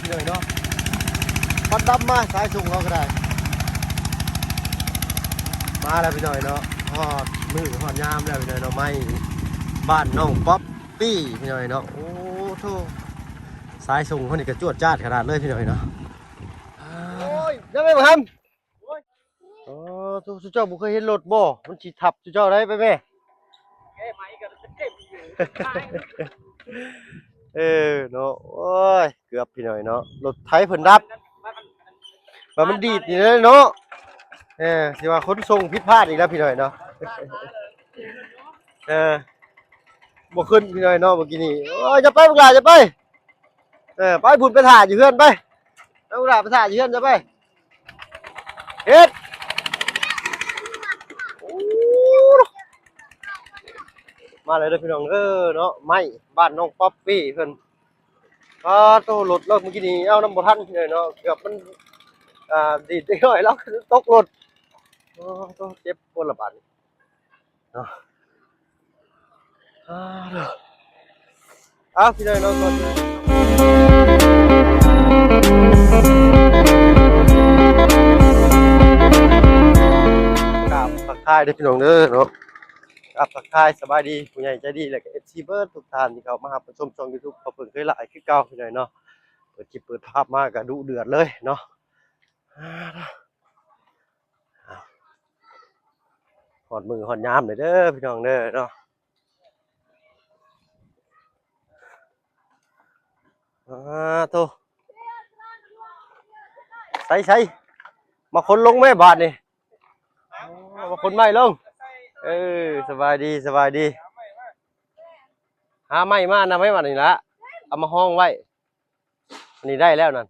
ພີ່ນ້ອງເນາະ ຄວັນດຳມາ ສາຍສົ່ງເຮົາກໍໄດ້ ມາແລ້ວພີ່ນ້ອງເນາະ ຮອດມື້ຮອດຍາມແລ້ວພີ່ນ້ອງເນາະ ໄມ້ບ້ານນ້ອງປັອບປີ້ພີ່ນ້ອງເນາະ ໂອ້ໂທ້ ສາຍສົ່ງເຮົານີ້ກໍຈວດຈາດຂະໜາດເລີຍພີ່ນ້ອງເນາະ ໂອ້ຍ ໄດ້ໄໝບໍ່ຫຳ? ອໍ ໂທ້ ຊຸມເຈົ້າບໍ່ເຄີຍເຫັນລົດບໍ່? ມັນຊິທັບຊຸມເຈົ້າໄດ໋ ໄປແມ່. ເອີ ເນາະ ໂອ້ຍ ເກືອບພີ່ນ້ອງເນາະ ລົດໄຖເພິ່ນດັບ ວ່າມັນດີດນີ້ເນາະ ເອີ ຊິວ່າຂົນສົ່ງຜິດພາດອີກແລ້ວພີ່ນ້ອງເນາະ ເອີ ບໍ່ຂຶ້ນພີ່ນ້ອງເນາະ ເມື່ອກີ້ນີ້ ໂອ້ຍ ຢ່າໄປ ບັກຫຼ້າ ຢ່າໄປ. ເອີ ໄປພຸ້ນ ໄປຖ້າຢູ່ເຮືອນໄປ ເອົາລະ ໄປຖ້າຢູ່ເຮືອນຊະໄປ ເຮັດ ມາແລ້ວເດີພີ່ນ້ອງເດີເນາະ ໄມ້ບ້ານນ້ອງປັອບປີ້ເພິ່ນ ປາໂທ້ ລົດລາວເມື່ອກີ້ນີ້ເອົານຳບໍ່ທັນເລີຍເນາະ ເກືອບມັນ ອ່າ ດີດເດັກນ້ອຍລາວຕົກລົດ ໂອ້ໂທ້ ເຈັບປວດລະບາດນີ້. ເນາະ ອ່າ ເດີ ເອົາ ພີ່ນ້ອງເນາະ ກ່ອນອື່ນ ກາບທັກທາຍເດີພີ່ນ້ອງເດີເນາະ ກາບທັກທາຍສະບາຍດີຜູ້ໃຫຍ່ໃຈດີ ແລະກໍເອັຟຊີເບິດທຸກທ່ານທີ່ເຂົ້າມາຮັບມາຊົມຊ່ອງຢູທູບຂອງເພິ່ນເຄີຍຫຼາຍຄືເກົ່າພີ່ນ້ອງເນາະ ເປີດຄລິບເປີດພາບມາກໍດຸເດືອດເລີຍເນາະ ອ່າ ເອົາ ຮອດມື້ຮອດຍາມເລີຍເດີພີ່ນ້ອງເດີເນາະ ອາໂທ້ ໃສໆ ມາຂົນລົງແມ້ບາດນີ້ ມາຂົນໄມ້ລົງ ເອີ ສະບາຍດີ ສະບາຍດີ ຫາໄມ້ມານຳໄວ້ບາດນີ້ລະ ເອົາມາຮອງໄວ້ ອັນນີ້ໄດ້ແລ້ວນັ້ນ.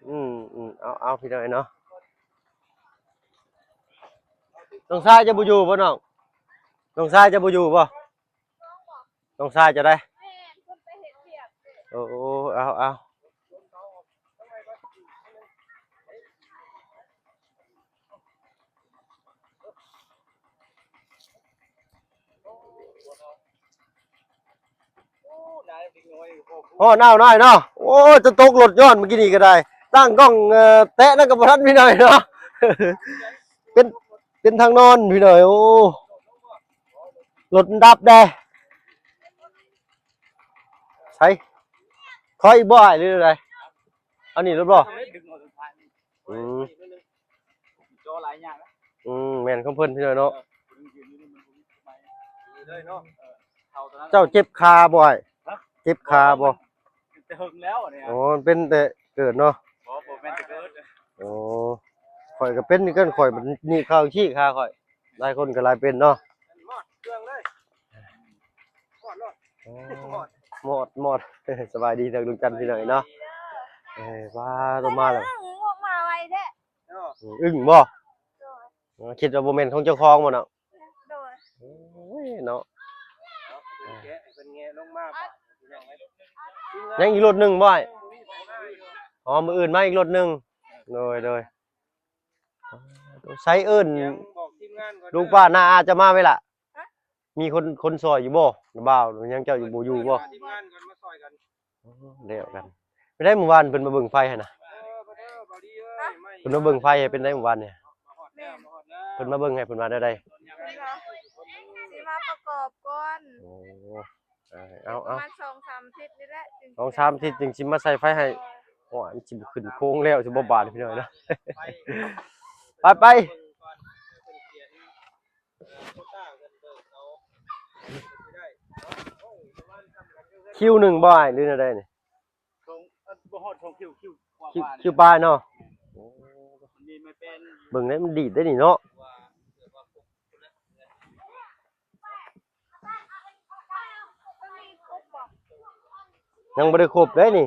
ອືມໆ ເອົາໆ ພີ່ນ້ອງເນາະ ນ້ອງຊາຍຈະບໍ່ຢູ່ບໍ່ນ້ອງ? ນ້ອງຊາຍຈະບໍ່ຢູ່ບໍ່? ນ້ອງຊາຍຈະໄດ້ ໂອ້ ເອົາໆ. ຮອດນາວນ້ອຍເນາະ ໂອ້ຍ ຈະຕົກລົດຍ້ອນເມື່ອກີ້ນີ້ກໍໄດ້ ຕັ້ງກ້ອງ ເອີ ແຕະນັ້ນກໍບໍ່ທັນພີ່ນ້ອງເນາະ ເປັນ ເປັນທາງນອນພີ່ນ້ອງ ໂອ້ ລົດມັນດັບແດ່ ໃສ ຂໍອີກບໍ່ອ້າຍ ຫຼືໃດ? ອັນນີ້ລົດບໍ່? ອືມ ອືມ ແມ່ນຂອງເພິ່ນພີ່ນ້ອງເນາະ ເຈົ້າເຈັບຂາບໍ່ອ້າຍ? ເຈັບຂາບໍ່? ແຕ່ເຫິງແລ້ວນີ້ ອໍ ມັນເປັນແຕ່ເກີດເນາະ ບໍ່ ບໍ່ແມ່ນແຕ່ເກີດ ໂອ້ ຂ້ອຍກໍເປັນຄືກັນ ຂ້ອຍໜີບເຂົ້າຂີ້ຂາຂ້ອຍ ຫຼາຍຄົນກໍຫຼາຍເປັນເນາະ ມອດເຄື່ອງເລີຍ ມອດໂລດ ໂອ້ ມອດ ມອດ ສະບາຍດີທາງດວງຈັນພີ່ນ້ອງເນາະ ເອີ ວ້າ ລົງມາແລ້ວ ອຶ້ງ ອອກມາໄວແທ້ ອຶ້ງບໍ່? ໂດຍ ຄິດວ່າບໍ່ແມ່ນຂອງເຈົ້າຂອງບໍ່ເນາະ? ໂດຍ ໂອ້ຍເນາະ ແກະເພິ່ນແງະລົງມາ ພີ່ນ້ອງເອີຍ ຍັງອີກລົດໜຶ່ງບໍ່ອ້າຍ? ອໍ ມື້ອື່ນມາອີກລົດໜຶ່ງ ໂດຍ ໂດຍ ໃສເອີ້ນ ແກະບອກທີມງານກ່ອນ ລຸງປ້ານ້າອາຈະມາໄໝລະ? ຮະ? ມີຄົນ ຄົນຊ່ອຍຢູ່ບໍ່? ນະບ່າວ ຍັງເຈົ້າຢູ່ ບໍ່ຢູ່ບໍ່? ທີມງານກ່ອນມາຊ່ອຍກັນ ໂອ້ ແລ້ວກັນ ເປັນໃດມື້ວານເພິ່ນມາເບິ່ງໄຟຫັ້ນນະ? ເອີ ບໍ່ເດີ ບໍ່ດີເອີຍ ເພິ່ນມາເບິ່ງໄຟເປັນໃດມື້ວານນີ້? ມາຮອດແລ້ວ ມາຮອດແລ້ວ ເພິ່ນມາເບິ່ງໃຫ້ເພິ່ນວ່າແນວໃດ? ເພິ່ນວ່າຊິມາປະກອບກ່ອນ ໂອ້ ເອີ ເອົາ ເອົາ ປະມານສອງສາມທິດນີ້ແຫຼະ ສອງສາມທິດຈຶ່ງຊິມາໃສ່ໄຟໃຫ້ ໂອ້ຍ ມັນຊິບໍ່ຂຶ້ນໂຄງແລ້ວ ຊິບໍ່ບາດພີ່ນ້ອງເນາະ ໄປ ໄປ ຄິວໜຶ່ງບໍ່ອ້າຍ ຫຼືແນວໃດນີ້? ສອງ ອັນ ບໍ່ຮອດສອງຄິວ ຄິວກວ່າ ຄິວປາຍເນາະ ໂອ້ ເບິ່ງແລ້ວມັນດີດໄດ໋ນີ້ເນາະ ຍັງບໍ່ໄດ້ຄົບເດ້ນີ້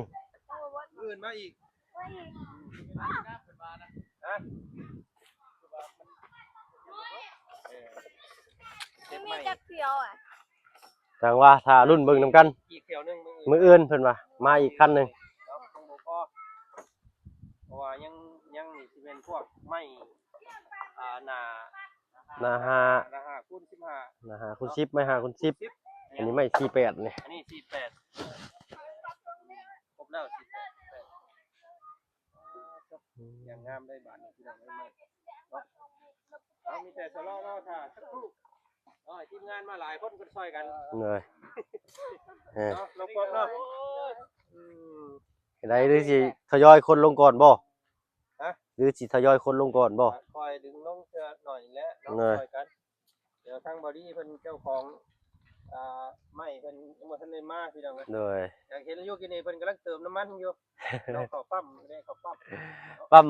ມື້ອື່ນມາອີກ ມາອີກ ຮະ ເອີ ຍັງມີຈັກຖ້ຽວອະ? ຈັ່ງວ່າຖ້າລຸ້ນເບິ່ງນຳກັນ ອີກຖ້ຽວໜຶ່ງ ມື້ອື່ນ ມື້ອື່ນເພິ່ນວ່າ ມາອີກຄັນໜຶ່ງ ເນາະ ຄົງບໍ່ພໍ ເພາະວ່າຍັງ ຍັງນີ້ຊິແມ່ນພວກໄມ້ ອ່າ ໜ້າ ໜ້າຫ້າ ໜ້າຫ້າຄູນສິບຫ້າ ໜ້າຫ້າຄູນສິບ ໄມ້ຫ້າຄູນສິບ ສິບ ອັນນີ້ໄມ້ສີ່ແປດນີ້ ອັນນີ້ສີ່ແປດ ຄົບແລ້ວສີ່ແປດ ອືມ ຢ່າງງາມເລີຍບາດນີ້ ພີ່ນ້ອງເອີຍ ເນາະ ເອົາ ມີແຕ່ຊະລໍລໍຖ້າສັກຄູ່ ເອົາ ໃຫ້ທີມງານມາຫຼາຍຄົນກໍຊ່ອຍກັນ ເອີ ເອີ ເນາະ ນ້ອງປອບເນາະ ອືມ ເຮັດໃດ ຫຼືຊິທະຍອຍຄົນລົງກ່ອນບໍ່? ຮະ? ຫຼືຊິທະຍອຍຄົນລົງກ່ອນບໍ່? ຄ່ອຍດຶງລົງເທື່ອໜ້ອຍແຫຼະ ເນາະ ເອີ ຊ່ອຍກັນ ດຽວທາງບ່າວດີເພິ່ນເຈົ້າຂອງ ອ່າ ໄມ້ເພິ່ນຍັງບໍ່ທັນໄດ້ມາ ພີ່ນ້ອງເອີຍ ໂດຍ ຢາກເຫັນຢູ່ ກີ້ນີ້ເພິ່ນກຳລັງເຕີມນ້ຳມັນຢູ່ ເຂົ້າປ້ຳ ໄດ້ເຂົ້າປ້ຳ ປ້ຳ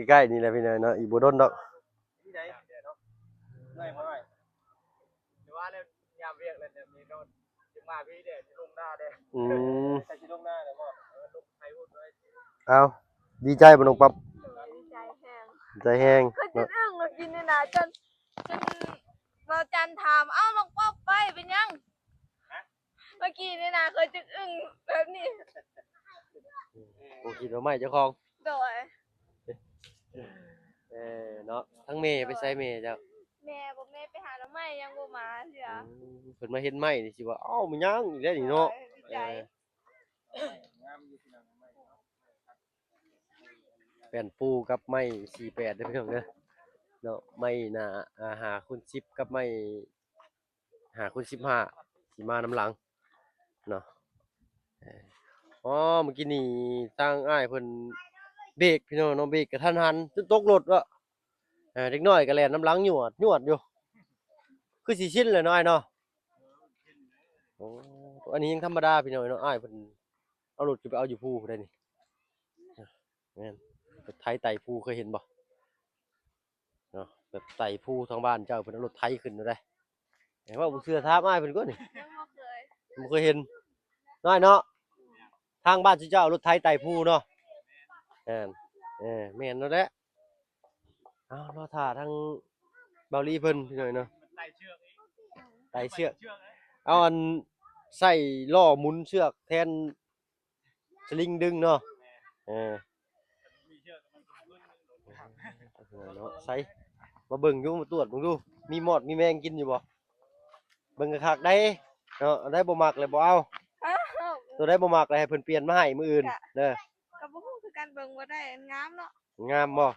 ໃກ້ໆນີ້ແຫຼະພີ່ນ້ອງເນາະ ອີກບໍ່ດົນດອກ ທີ່ໃດເນາະ ເມື່ອຍບໍ່ອ້າຍ? ຫຼືວ່າແລ້ວຍາມວຽກແລ້ວ ມີໂດນ ຊິມາພີ້ເດ້ ຊິລົງນາເດ້ ອືມ ໃກ້ຊິລົງນາແລ້ວບໍ່? ເອີ ລົງໄຖພຸ້ນເລີຍ ເອົ້າ ດີໃຈບໍ່ນ້ອງປັອບ? ໂດຍ ດີໃຈແຮງ ດີໃຈແຮງ ຂ້ອຍຈົນອຶ້ງເມື່ອກີ້ນີ້ນະ ຈົນ ຈົນບ່າວຈັນຖາມ ເອົ້າ ນ້ອງປັອບໄປເປັນຫຍັງ? ເມື່ອກີ້ນີ້ນະ ຂ້ອຍຈຶ່ງອຶ້ງແບບນີ້ ບໍ່ຄິດວ່າໄມ້ເຈົ້າຂອງ ໂດຍ ເອີ ເນາະ ທັງແມ່ໄປໃສແມ່ເຈົ້າ? ແມ່ບໍ່ ແມ່ໄປຫາໜໍ່ໄມ້ ຍັງບໍ່ມາເທື່ອ ອືມ ເພິ່ນມາເຫັນໄມ້ນີ້ຊິວ່າ ເອົ້າ ມາຫຍັງອີກແລ້ວນີ້ເນາະ ໂດຍ ດີໃຈ ເອີ ແປ້ນປູກັບໄມ້ສີ່ແປດເດີພີ່ນ້ອງເດີ ເນາະ ໄມ້ໜ້າ ອ່າ ຫ້າຄູນສິບ ກັບໄມ້ຫ້າຄູນສິບຫ້າ ຊິມານຳຫຼັງເນາະ ເອີ ອໍ ເມື່ອກີ້ນີ້ທາງອ້າຍເພິ່ນເບຣກພີ່ນ້ອງເນາະ ເບຣກກະທັນຫັນຈົນຕົກລົດເນາະ ເອີ ເດັກນ້ອຍກະແລ່ນນຳຫຼັງຍວດໆຢູ່ ຄືຊິຊິນແຫຼະເນາະອ້າຍເນາະ ໂອ້ ອັນນີ້ຍັງທຳມະດາພີ່ນ້ອງເນາະ ອ້າຍເພິ່ນເອົາລົດຂຶ້ນໄປເອົາຢູ່ພູພຸ້ນໃດນີ້ ແມ່ນ ລົດໄຖໄຕ່ພູ ເຄີຍເຫັນບໍ່ເນາະ ແບບໄຕ່ພູ ທາງບ້ານເຈົ້າເພິ່ນເອົາລົດໄຖຂຶ້ນເດ້ ແຕ່ວ່າບໍ່ເຊື່ອຖາມອ້າຍເພິ່ນກ່ອນນີ້ ຍັງບໍ່ເຄີຍ ບໍ່ເຄີຍເຫັນ ນ້ອຍເນາະ ທາງບ້ານເຈົ້າເອົາລົດໄຖໄຕ່ພູເນາະ ແມ່ນ ເອີ ແມ່ນແລ້ວແຫຼະ ເອົາ ລໍຖ້າທາງບ່າວລີເພິ່ນພີ່ນ້ອງເນາະ ໄຕ່ເຊືອກ ໄຕ່ເຊືອກ ເອົາອັນໃຊ້ລໍ້ໝູນເຊືອກແທນສະລິງດຶງເນາະ ເອີ ເນາະ ໃສ່ ມາເບິ່ງດູ ມາຕວດເບິ່ງດູ ມີມອດມີແມງກິນຢູ່ບໍ່? ເບິ່ງຄັກໆໄດ໋ເນາະ ອັນໃດບໍ່ມັກແລ້ວບໍ່ເອົາ ໂຕໃດບໍ່ມັກແລ້ວໃຫ້ເພິ່ນປ່ຽນມາໃຫ້ມື້ອື່ນເດີ ກະບໍ່ຮູ້ຄືກັນ ເບິ່ງບໍ່ໄດ້ ງາມເນາະ ງາມບໍ່?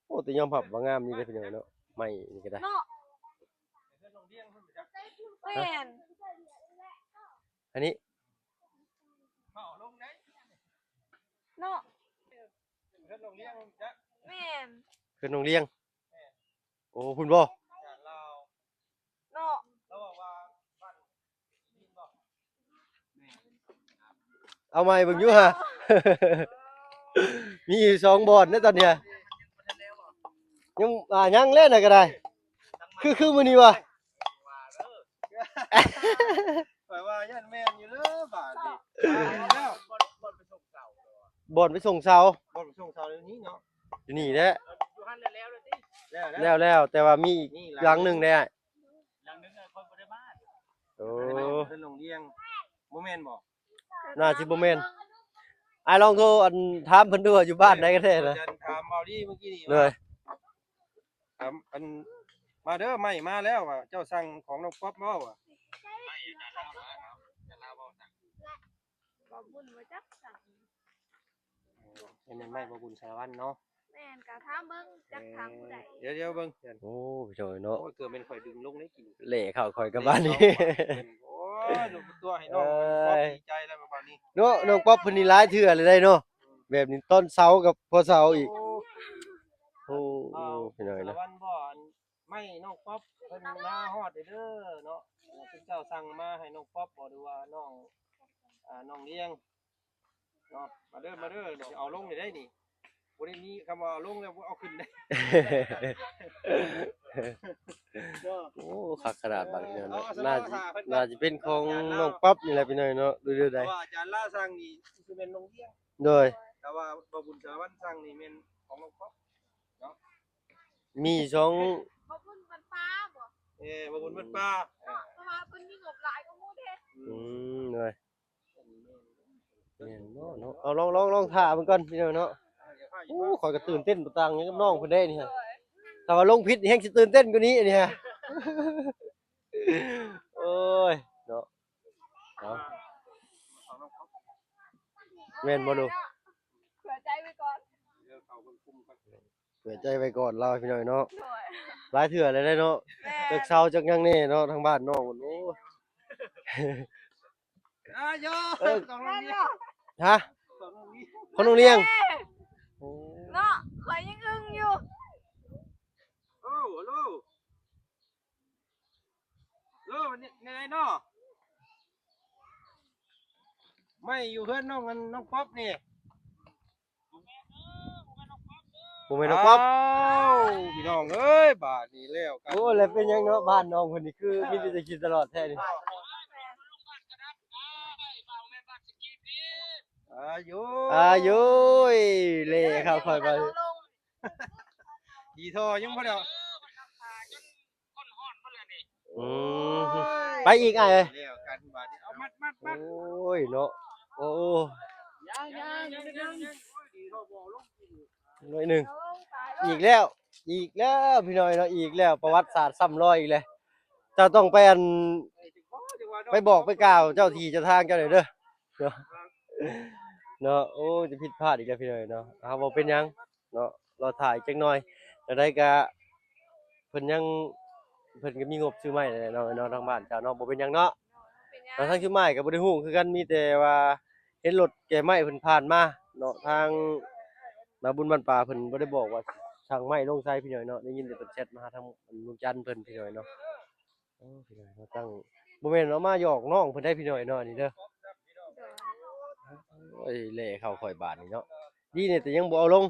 ໂອ້ ແຕ່ຍອມຮັບວ່າງາມຢູ່ເດ້ພີ່ນ້ອງເນາະ ໄມ້ນີ້ກະໄດ້ເນາະ ແມ່ນ ອັນນີ້ ເນາະ ແມ່ນ ເຮືອນນ້ອງລຽງ ໂອ້ ພຸ້ນບໍ່? ເນາະ ເອົາໃໝ່ເບິ່ງຢູ່ຫາ ມີຢູ່ສອງບ່ອນເດ້ຕອນນີ້ ຍັງ ອ່າ ຍັງແຫຼະນະກະໄດ້ ຄື ຄືມື້ນີ້ວ່າ ຂ້ອຍວ່າຢ້ານແມ່ນຢູ່ເດີບາດນີ້ ແລ້ວ ບ່ອນໄປສົ່ງເສົາ ບ່ອນໄປສົ່ງເສົາ ບ່ອນໄປສົ່ງເສົາຢູ່ນີ້ເນາະ ຢູ່ນີ້ແຫຼະ ຢູ່ຫັ້ນແລ້ວແລ້ວຕິ ແລ້ວແລ້ວ ແລ້ວແລ້ວ ແຕ່ວ່າມີອີກຫຼັງໜຶ່ງແດ່ ຫຼັງໜຶ່ງຂ້ອຍບໍ່ໄດ້ມາ ໂອ້ ເພິ່ນລົງລຽງ ບໍ່ແມ່ນບໍ່? ໜ້າຊິບໍ່ແມ່ນ ອ້າຍລອງໂທ ອັນ ຖາມເພິ່ນດູວ່າຢູ່ບ້ານໃດກັນແທ້ນະ ອາຈານຖາມເບົາດີເມື່ອກີ້ນີ້ ໂດຍ ວ່າ ຖາມ ອັນ ມາເດີ ໄມ້ມາແລ້ວ ວ່າເຈົ້າສັ່ງຂອງນ້ອງປັອບບໍ່ ວ່າ ບໍ່ບຸນບໍ່ຈັກສັ່ງ ເອີ ແມ່ນໄມ້ບໍ່ບຸນສາລະວັນເນາະ ແມ່ນ ກະຖາມເບິ່ງຈັກຖາມຜູ້ໃດ ເອີ ດຽວໆເບິ່ງ ໂອ້ ພີ່ນ້ອງເນາະ ໂອ້ຍ ເກືອບແມ່ນຂ້ອຍດຶງລົງໄດ້ກິນ ແຫຼະເຂົ້າຂ້ອຍກັບບ້ານນີ້ ໂອ້ຍ ລົງຕົວໃຫ້ນ້ອງ ເອີຍ ດີໃຈແລ້ວບາດນີ້ເນາະ ນ້ອງປັອບເພິ່ນນີ້ຫຼາຍເທື່ອແລ້ວໄດ໋ເນາະ ອືມ ແບບນີ້ຕອນເຊົ້າກັບພໍເຊົ້າອີກ ໂອ້ ໂອ້ ພີ່ນ້ອງເນາະ ສາລະວັນບໍ່ ອັນ ໄມ້ນ້ອງປັອບເພິ່ນມາຮອດເດີເນາະ ເອີ ເຈົ້າສັ່ງມາໃຫ້ນ້ອງປັອບບໍ່ ຫຼືວ່ານ້ອງ ອ່າ ນ້ອງລຽງເນາະ ມາເດີ ມາເດີ ດຽວຊິເອົາລົງນີ້ໄດ໋ນີ້ ບໍ່ໄດ້ມີຄຳວ່າເອົາລົງແລ້ວບໍ່ເອົາຂຶ້ນໄດ໋ ໂອ້ ຄັກຂະໜາດບາດນີ້ເນາະ ເອີ ໜ້າຊິ ໜ້າຊິເປັນຂອງນ້ອງປັອບນີ້ແຫຼະພີ່ນ້ອງເນາະ ຫຼືແນວໃດ ເພາະວ່າອາຈານລາວສັ່ງນີ້ຊິແມ່ນນ້ອງລຽງ ໂດຍ ແຕ່ວ່າບ່າວບຸນສາລະວັນສັ່ງນີ້ແມ່ນຂອງນ້ອງປັອບ ເນາະ ມີຊ່ອງ ບໍ່ບຸນວັນປ່າບໍ່ ເອີ ບໍ່ບຸນວັນປ່າ ເພາະວ່າເພິ່ນມີງົບຫຼາຍກວ່າໝູ່ເດ້ ອືມ ໂດຍ ແມ່ນບໍ່ເນາະ ເອົາລອງ ລອງ ລອງຖ້າເບິ່ງກ່ອນພີ່ນ້ອງເນາະ ໂອ້ ຂ້ອຍກະຕື່ນເຕັ້ນບໍ່ຕ່າງຫຍັງກັບນ້ອງເພິ່ນເດ້ນີ້ ໂດຍ ຖ້າວ່າລົງຜິດແຮງຊິຕື່ນເຕັ້ນກວ່ານີ້ອັນນີ້ຮະ. ໂອ້ຍ ເນາະ ເອົາ ແມ່ນບໍ່ລູກ? ເຜື່ອໃຈໄວ້ກ່ອນ ເຜື່ອໃຈໄວ້ກ່ອນລາວ ພີ່ນ້ອງເນາະ. ໂດຍ ຫຼາຍເທື່ອແລ້ວເນາະ ແມ່ນ ຈັກເຊົາຈັກຫຍັງແດ່ເນາະ ທາງບ້ານນ້ອງ. ໂອ້ ອາໂຍ ເອີ ຂອງໂຮງຮຽນ ຮະ ຂອງໂຮງຮຽນ ຂອງໂຮງຮຽນ. ໂອ້ ເນາະ ຂ້ອຍຍັງອຶ້ງຢູ່. ໂອ້ ຮັລໂຫຼ ໂລ ແນວໃດເນາະ? ໄມ້ຢູ່ເຮືອນນ້ອງ ອັນ ນ້ອງປັອບນີ້. ບໍ່ແມ່ນນ້ອງປັອບ. ອ້າວ ພີ່ນ້ອງເອີຍ ບາດນີ້ແລ້ວກັນ. ໂອ້ ແລ້ວເປັນຫຍັງເນາະ ບ້ານນ້ອງເພິ່ນນີ້ຄືມີແຕ່ຈະຄິດຕະຫຼອດແທ້ນີ້. ອາໂຍ ອາໂຍ ເລເຂົ້າຂ້ອຍໄປ. ດີທໍ່ຍັງບໍ່ແລ້ວ. ອືມ ໂອ້ຍ ໄປອີກອ້າຍເອີຍ. ແລ້ວກັນບາດນີ້ ເອົາມັດໆໆ. ໂອ້ຍເນາະ ໂອ້ ໜ້ອຍໜຶ່ງ ອີກແລ້ວ ອີກແລ້ວ ພີ່ນ້ອງເນາະ ອີກແລ້ວ ປະຫວັດສາດຊ້ຳລອຍອີກແລ້ວ. ເຈົ້າຕ້ອງໄປ ອັນ ໄປບອກໄປກ່າວເຈົ້າທີ່ເຈົ້າທາງເຈົ້າແດ່ເດີ ເນາະ ເນາະ. ໂອ້ ຈະຜິດພາດອີກແລ້ວ ພີ່ນ້ອງເນາະ. ເອົາ ບໍ່ເປັນຫຍັງ ເນາະ ລໍຖ້າອີກຈັກໜ່ອຍ. ແນວໃດກະເພິ່ນຍັງ ເພິ່ນກໍມີງົບຊື້ໄມ້ແຫຼະເນາະ ເນາະ ທາງບ້ານເຈົ້າເນາະ. ບໍ່ເປັນຫຍັງເນາະ ເນາະ ທາງເຊີງໝ້າຍກໍບໍ່ໄດ້ຮູ້ຄືກັນ ມີແຕ່ວ່າເຫັນລົດແກ່ໄມ້ເພິ່ນຜ່ານມາເນາະ. ທາງນາບຸນບ້ານປ່າເພິ່ນບໍ່ໄດ້ບອກວ່າສັ່ງໄມ້ລົງໃສ ພີ່ນ້ອງເນາະ. ໄດ້ຍິນແຕ່ເພິ່ນແຊັດມາຫາທາງລຸງຈັນເພິ່ນ ພີ່ນ້ອງເນາະ. ໂອ້ ພີ່ນ້ອງເນາະ ຕັ້ງ ບໍ່ແມ່ນເອົາມາຫຍອກນ້ອງເພິ່ນໄດ໋ ພີ່ນ້ອງເນາະ ອັນນີ້ເດີ. ໂອ້ຍ ແລ່ເຂົ້າຂ້ອຍບາດນີ້ເນາະ ດີແນ່ແຕ່ຍັງບໍ່ເອົາລົງ.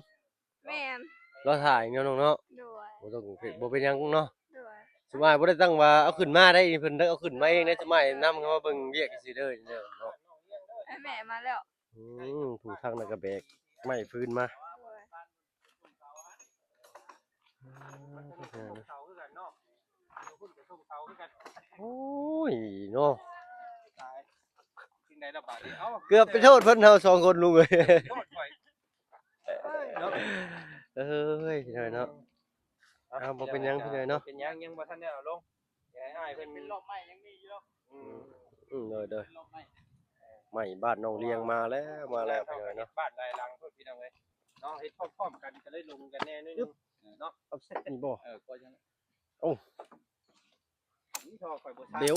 ແມ່ນ ລໍຖ້າອີກເນາະນ້ອງເນາະ. ໂດຍ ບໍ່ຕ້ອງ ບໍ່ເປັນຫຍັງເນາະ. ໂດຍ ສົມໝາຍບໍ່ໄດ້ຕັ້ງວ່າເອົາຂຶ້ນມາໄດ໋ ເພິ່ນໄດ້ເອົາຂຶ້ນມາເອງໄດ໋. ສົມໝາຍນຳເຂົາມາເບິ່ງວຽກຊື່ໆເດີເນາະ. ແມ່ມາແລ້ວ. ອືມ ຜູ້ທາງນັ້ນກໍແບກໄມ້ຟືນມາ. ໂດຍ ໂອ້ຍເນາະ ເກືອບໄປໂທດເພິ່ນເຮົາສອງຄົນ ລຸງເອີຍ. ໂທດຂ້ອຍ ເອີຍເນາະ ເອີຍ ພີ່ນ້ອງເນາະ. ເອົາ ບໍ່ເປັນຫຍັງ ພີ່ນ້ອງເນາະ ເປັນຫຍັງ ຍັງບໍ່ທັນໄດ້ເອົາລົງ. ໃຫ້ອ້າຍເພິ່ນ ເປັນລອບໄມ້ຍັງມີຢູ່. ອືມ ອືມ ໂດຍໆ ເປັນລອບໄມ້ ໄມ້ບ້ານນ້ອງລຽງມາແລ້ວ ມາແລ້ວ ພີ່ນ້ອອງເນາະ. ເຮັດບ້ານຫຼາຍຫຼັງໂພດ ພີ່ນ້ອງເອີຍເນາະ ເຮັດພ້ອມໆກັນກໍເລີຍລົງກັນແດ່ໜ້ອຍໜຶ່ງເນາະ. ເອົາເສັ້ນນີ້ບໍ່ ເອີ ກໍຍັງ ໂອ້ ນີ້ທໍ່ຂ້ອຍບໍ່ ເບວ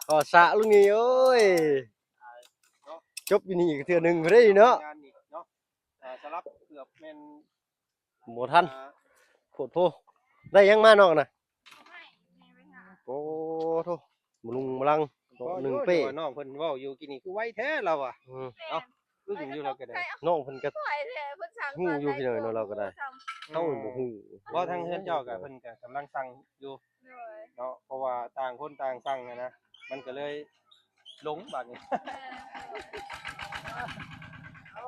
ກໍສະລຸງນີ້ ໂອ້ຍ ເນາະ ຈົບຢູ່ນີ້ອີກເທື່ອໜຶ່ງພຸ້ນເດ້ເນາະ. ງານນີ້ເນາະ ເອີ ສະລັບເກືອບແມ່ນ ບໍ່ທັນ ອ່າ ໂພດໂພ. ໄດ້ຫຍັງມານ້ອງນະ? ໂອ້ໂທ ມະລຸງມະລັງ ໜຶ່ງເປ້. ນ້ອງເພິ່ນເວົ້າຢູ່ກີ້ນີ້ຄືໄວແທ້ລາວວ່າ. ອືມ ເອົາ ອຶ້ງຢູ່ລາວກໍໄດ້ ນ້ອງເພິ່ນກໍຮູ້ຢູ່ພີ່ນ້ອງເນາະ ລາວກໍໄດ້ ເຮົາບໍ່ຮູ້. ບໍ່ ທາງເຮືອນເຈົ້າກໍເພິ່ນກໍກຳລັງສັ່ງຢູ່ ໂດຍ ເນາະ ເພາະວ່າຕ່າງຄົນຕ່າງສັ່ງຫັ້ນນະ ມັນກໍເລີຍຫຼົງບາດນີ້.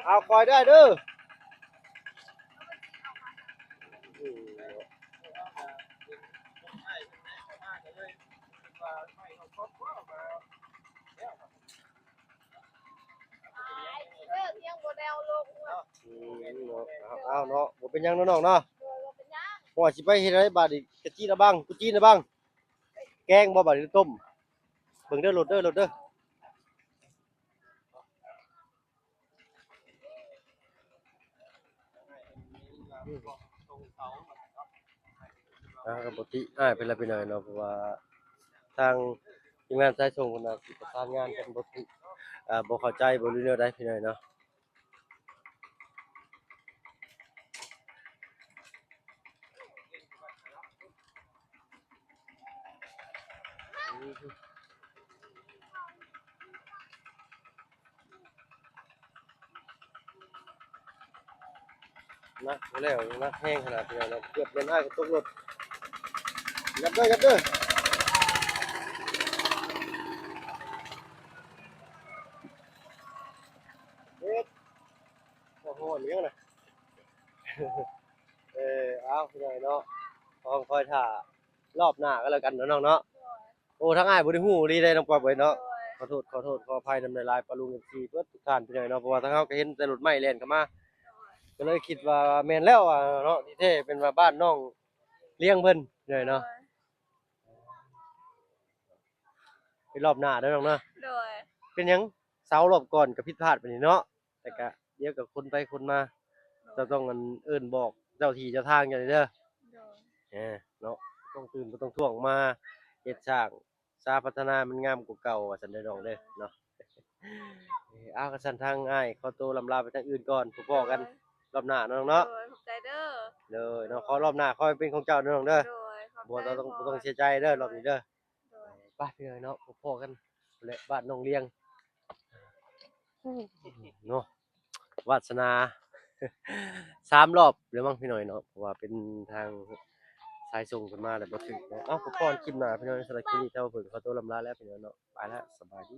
ເອົາ ຄອຍໄດ້ເດີ. ອືມ ເອົາເນາະ ບໍ່ເປັນຫຍັງເນາະນ້ອງເນາະ. ໂດຍ ບໍ່ເປັນຫຍັງ. ວ່າຊິໄປເຮັດໃດບາດນີ້ ກະຈີນອະບັງ ກຸຈີນອະບັງ ແກງບໍ່ບາດນີ້ ຕົ້ມ. ເບິ່ງເດີ ລົດເດີ ລົດເດີ. ອ່າ ກໍບໍ່ຕິອ້າຍເພິ່ນລະພີ່ນ້ອງເນາະ ເພາະວ່າທາງທີມງານສາຍສົ່ງເພິ່ນອາດຊິປະສານງານກັນບໍ່ຖືກ ອ່າ ບໍ່ເຂົ້າໃຈບໍ່ ຫຼື ແນວໃດພີ່ນ້ອງເນາະ. ໜັກແລ້ວ ໜັກແຮງຂະໜາດນີ້ແລ້ວ ເກືອບແມ່ນອ້າຍກໍຕົກລົດ. ຫຍັບເດີ ຫຍັບເດີ ເຮັດ ໂອ້ໂຫ ເລີຍນະ. ເອີ ເອົາ ພີ່ນ້ອງເນາະ ຕ້ອງຄອຍຖ້າ ລອບໜ້າກໍແລ້ວກັນເນາະນ້ອງເນາະ. ໂດຍ ໂອ້ ທາງອ້າຍບໍ່ໄດ້ຮູ້ອີ່ຫຼີເດ້ນ້ອງປອບເອີຍເນາະ. ໂດຍ ຂໍໂທດ ຂໍໂທດ ຂໍອະໄພນຳຫຼາຍໆ ປ້າລຸງ ເອັຟຊີ ເບິດທຸກທ່ານພີ່ນ້ອງເນາະ ເພາະວ່າທາງເຮົາກໍເຫັນແຕ່ລົດໄມ້ແລ່ນເຂົ້າມາ. ໂດຍ ກໍເລີຍຄິດວ່າແມ່ນແລ້ວວ່າເນາະ ທີ່ແທ້ເປັນວ່າບ້ານນ້ອງລ້ຽງເພິ່ນເລີຍເນາະ. ໂດຍ ໄປລອບໜ້າເດີນ້ອງເນາະ. ໂດຍ ເປັນຫຍັງເສົາລອບກ່ອນກໍຜິດພາດໄປນີ້ເນາະ ແຕ່ກະດຽວກໍຄົນໄປຄົນມາ. ໂດຍ ເຈົ້າຕ້ອງອັນເອີ້ນບອກເຈົ້າທີ່ເຈົ້າທາງເຈົ້ານີ້ເດີ. ໂດຍ ເອີ ເນາະ ຕ້ອງຕື່ນບໍ່ຕ້ອງທ່ວງ ມາເຮັດສ້າງສາພັດທະນາມັນງາມກວ່າເກົ່າວ່າຊັ້ນເດີນ້ອງເດີເນາະ. ເອີ ເອົາ ຄັນຊັ້ນທາງອ້າຍຂໍໂຕລ່ຳລາໄປທາງອື່ນກ່ອນ ພໍ້ກັນ ໂດຍ ລອບໜ້າເນາະນ້ອງເນາະ. ໂດຍ ຂອບໃຈເດີ. ໂດຍເນາະ ຂໍລອບໜ້າຂໍໃຫ້ເປັນຂອງເຈົ້າເດີນ້ອງເດີ. ໂດຍ ຂອບໃຈ ບໍ່ຕ້ອງ ບໍ່ຕ້ອງເສຍໃຈເດີ ໂດຍ ລອບນີ້ເດີ. ໂດຍ ໄປພີ່ນ້ອງເນາະ ພໍ້ກັນແຫຼະ ບ້ານນ້ອງລ້ຽງເນາະ. ວາດສະໜາສາມລອບແລ້ວມັ້ງພີ່ນ້ອງເນາະ ເພາະວ່າເປັນທາງສາຍສົ່ງເພິ່ນມາແລ້ວບໍ່ຖືກເນາະ. ເອົ້າ ພໍ້ກັນຄລິບໜ້າພີ່ນ້ອງ. ສຳລັບຄລິບນີ້ ເທົ່າເພິ່ນຂໍໂຕລ່ຳລາແລ້ວພີ່ນ້ອງເນາະ. ໄປແລ້ວ ສະບາຍດີ.